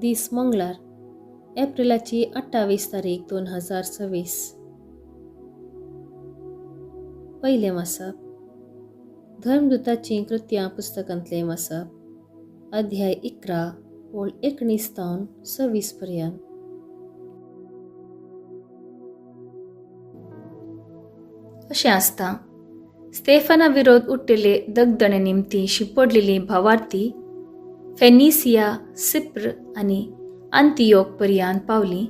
दीस मंगळार, एप्रिलाची 28 तारीख 2026. पयलें वाचप धर्मदूताचीं कृत्यां पुस्तकांतलें वाचप, अध्याय 11 ओळ 19 तावन 26 पर्यंत. अशें आसता स्तेफाना विरोध उठ्ठिल्ले दगदणे निमती शिंपडलेली भावार्थी फेनिसिया, सिप्र आनी अंतियोक पर्यंत पावली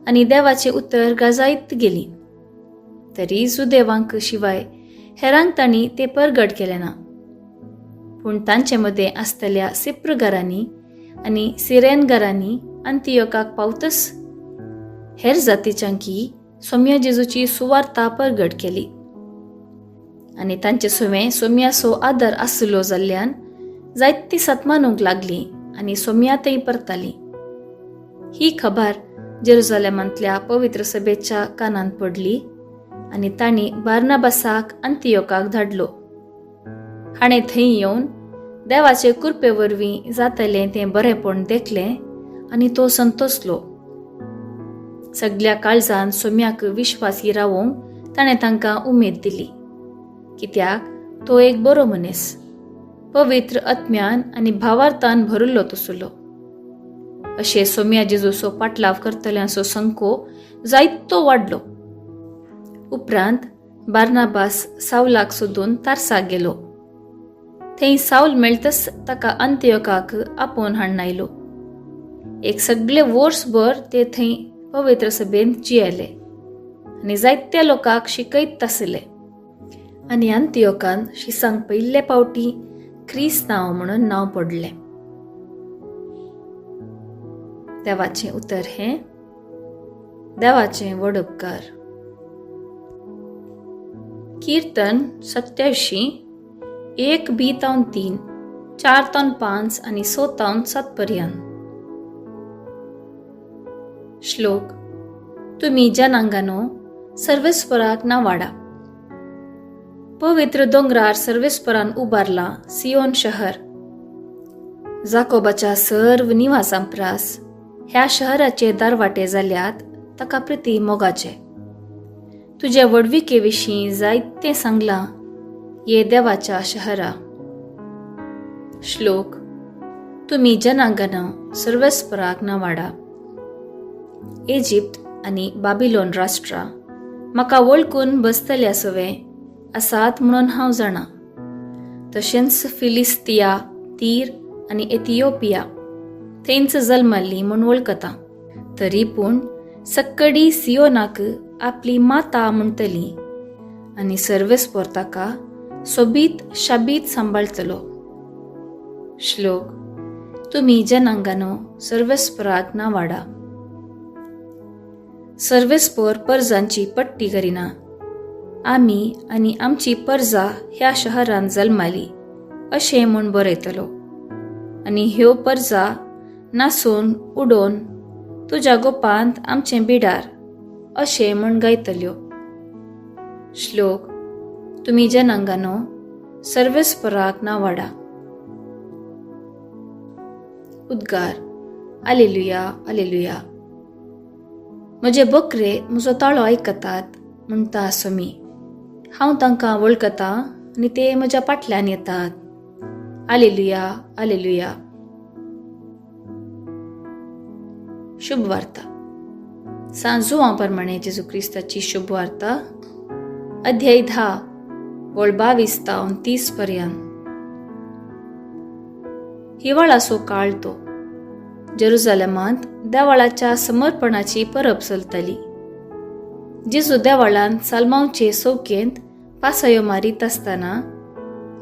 आनी देवाचें उतर गाजायत गेली. तरी जुदेवांक शिवाय हेरांक तांणी तें परगट केलें ना. पूण तांचे मदें आसतल्या सिप्रगारांनी आनी सिरेनगारांनी अंतियोकाक पावतच हेर जातीच्यांकी सोम्या जेजूची सुवार्ता परगट केली आनी तांचे सुवें सोम्याचो आदर आसलो जाल्ल्यान जायती सतमानूंक लागली आनी सोम्या थंय परताली. ही खबर जेरुजालेमांतल्या पवित्र सभेच्या कानांत पडली आनी तांणी बार्नाबासाक अंतियोकाक धाडलो. हाणें थंय येवन देवाचे कृपे वरवीं जातलें तें बरेंपण देखलें आनी तो संतोसलो. सगल्या काळजान सोम्याक विश्वासी रावोवंक ताणें तांकां उमेद दिली, कित्याक तो एक बरो मनीस, पवित्र आत्म्यान आनी भावार्थान भरिल्लो तसलो. अशें सोम्या जेजूचो पाटलाव करतल्यांचो संको जायतो वाडलो. उपरांत बार्नाबास सावलाक सोदून तारसाक गेलो. थंय सावल मेळतच ताका अंत्योकाक आपोवन हाडून आयलो. एक सगळे वर्सभर ते थंय पवित्र सभेंत जियेले आनी जायत्या लोकांक शिकयत आसले. आनी अंत्योकान शिसांक पयले पावटी क्रिस्तांव म्हणून नांव पडलें. देवाचें उतर हें देवाचें व्हड उपकार. कीर्तन 87 1 बी तावन 3, 4 तावन 5 आनी 6 तावन 7 पर्यंत. श्लोक. तुमी जनांगानो सर्वेस्पराक नावाडा. पवित्र दोंगरार सर्वेस्परान उबारला सियोन शहर. जाकोबाच्या सर्व निवासां प्रास ह्या शहराचे दारवाटे जाल्यात ताका प्रती मोगाचे. तुजे व्हडविके विशीं जायतें सांगलां ये देवाच्या शहरा. श्लोक. तुमी जनांगना सर्वेस्पराक नावाडा. इजिप्त आनी बाबिलोन राष्ट्रां म्हाका वळखून बसतल्या सवे आसात म्हणून हांव जाणा. तशेंच फिलिस्तिया, तीर आनी एथियोपिया थंयच जल्मल्ली म्हूण वळखता. तरी पूण सक्कडी सियोनाक आपली माता म्हणटली आनी सर्वेस्पोर ताका सोबीत शाबीत सांबाळटलो. श्लोक. तुमी जनांगानो सर्वेस्पराक नावाडा. सर्वेस्पोर परजांची पट्टी करिना. आमी आनी आमची परजा ह्या शहरांत जल्माली अशें म्हूण बरयतलो आनी ह्यो परजा नासून उडोवन तुज्या गोपांत आमचें बिडार अशें म्हूण गायतल्यो. श्लोक. तुमी जनांगानो सर्वेस्पराक नावाडा. उद्गार. आलेलुया, आलेलुया. म्हजे बकरे म्हजो ताळो आयकतात म्हणटा सोमी. हांव तांकां वळखता आनी ते म्हज्या फाटल्यान येतात. आलेलुया, आलेलुया. शुभ वार्ता. सांजुआ प्रमाणे जेजू क्रिस्ताची शुभ वार्ता, अध्याय 10 वळ 22 तावन 30 पर्यंत. हिवाळाचो काळ तो. जेरुजालेमांत देवाळाच्या समर्पणाची परब चलताली. जेजू देवाळांत सालमावचे चौकेंत पासयो मारीत आसतना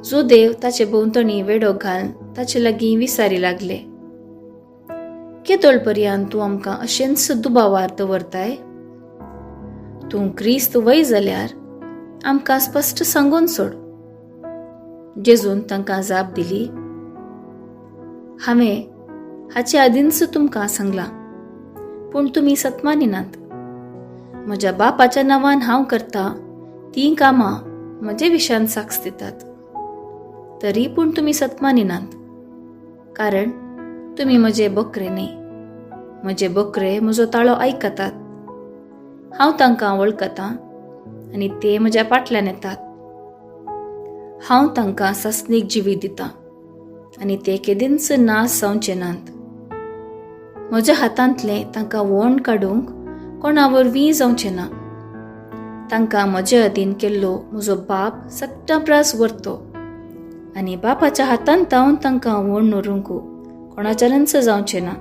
जुदेव ताचे भोंवतणी वेडो घालून ताचे लागीं विसारी लागले. केदोळ पर्यंत तूं आमकां अशेंच दुबावार दवरताय? तूं क्रिस्त वय जाल्यार आमकां स्पश्ट सांगून सोड. जेजून तांकां जाप दिली, हांवें हाचे आदींच तुमकां सांगलां, पूण तुमी सतमानिनात. म्हज्या बापाच्या नांवान हांव करता तीं कामां म्हजे विशयान साक्ष दितात, तरी पूण तुमी सतमानिनात, कारण तुमी म्हजे बकरे न्ही. म्हजे बकरे म्हजो ताळो आयकतात, हांव तांकां वळखतां आनी ते म्हज्या फाटल्यान येतात. हांव तांकां सासणीक जिवीत दितां आनी ते केदींच नाश जावचे नात. म्हज्या हातांतलें तांकां वोण काडूंक कोणा वरवीं जावचें ना. तांकां म्हजे अधीन केल्लो म्हजो बाप सगटां प्रास व्हरतो आनी बापाच्या हातांत हांव तांकां वोण व्हरूंक कोणाच्यानच जावचें ना.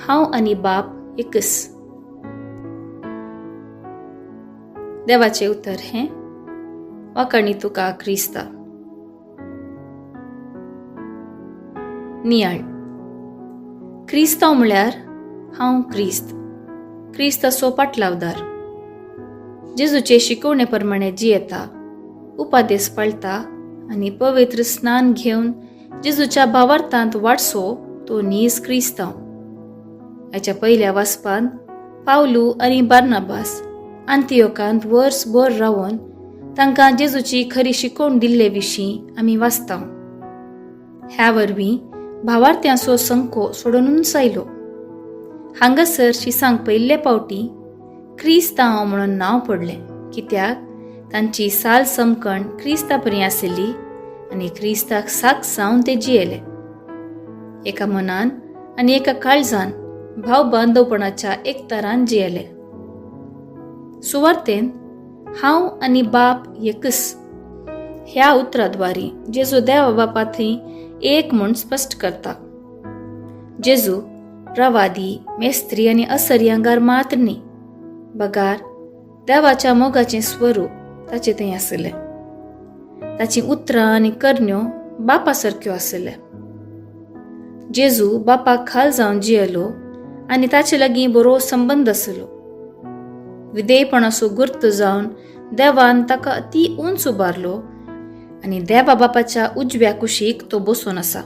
हांव आनी बाप एकच. देवाचें उतर हें. वाखाणी तुका क्रिस्ता. नियाळ. क्रिस्तांव म्हळ्यार हांव क्रिस्त, क्रिस्ताचो पाटलावदार, जेजूचे शिकवणे प्रमाणे जियेता, उपादेस पाळटा आनी पवित्र स्नान घेवन जेजूच्या भावार्थांत वाडसो तो नीज क्रिस्तांव. हाच्या पयल्या वाचपांत पावलू आनी बार्नाबास आंतियोकांत वर्सभर रावन तांकां जेजूची खरी शिकवण दिल्ले विशीं आमी वाचता. ह्या वरवीं भावार्थ्यांचो संको सोडूनच आयलो. हांगासर शिसांक पयले पावटी क्रिस्तांव म्हणून नांव पडलें, कित्याक तांची साल समकण क्रिस्ता परी आशिल्ली आनी क्रिस्ताक साक्ष जावन ते जियेले. एका मनान आनी एका काळजान भाव बांदवपणाच्या एकतारान जियेले. सुवार्तेन हांव आनी बाप एकच ह्या उतराद्वारी जेजू देवा बापा थंय एक म्हूण स्पश्ट करता. जेजू प्रवादी, मेस्त्री आनी असरी अंगार मात्र न्ही, बगार देवाच्या मोगाचें स्वरूप ताचे थंय आशिल्लें. ताचीं उतरां आनी करण्यो बापा सारक्यो आशिल्ले. जेजू बापाक खाल जावन जियेलो आनी ताचे लागीं बरो संबंद आशिल्लो. विधेयपणाचो गुर्त जावन देवान ताका अती उंच उबारलो आनी देवा बापाच्या उजव्या कुशीक तो बसून आसा.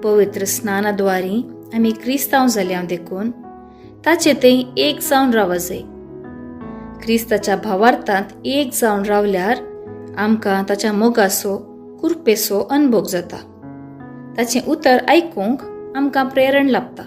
पवित्र स्नानाद्वारी आमी क्रिस्तांव जाल्या देखून ताचे थंय एक जावन राव जाय. क्रिस्ताच्या भावार्थांत एक जावन रावल्यार आमकां ताच्या मोगाचो, कुरपेचो अनभोग जाता. ताचें उतर आयकूंक आमकां प्रेरण लाभता.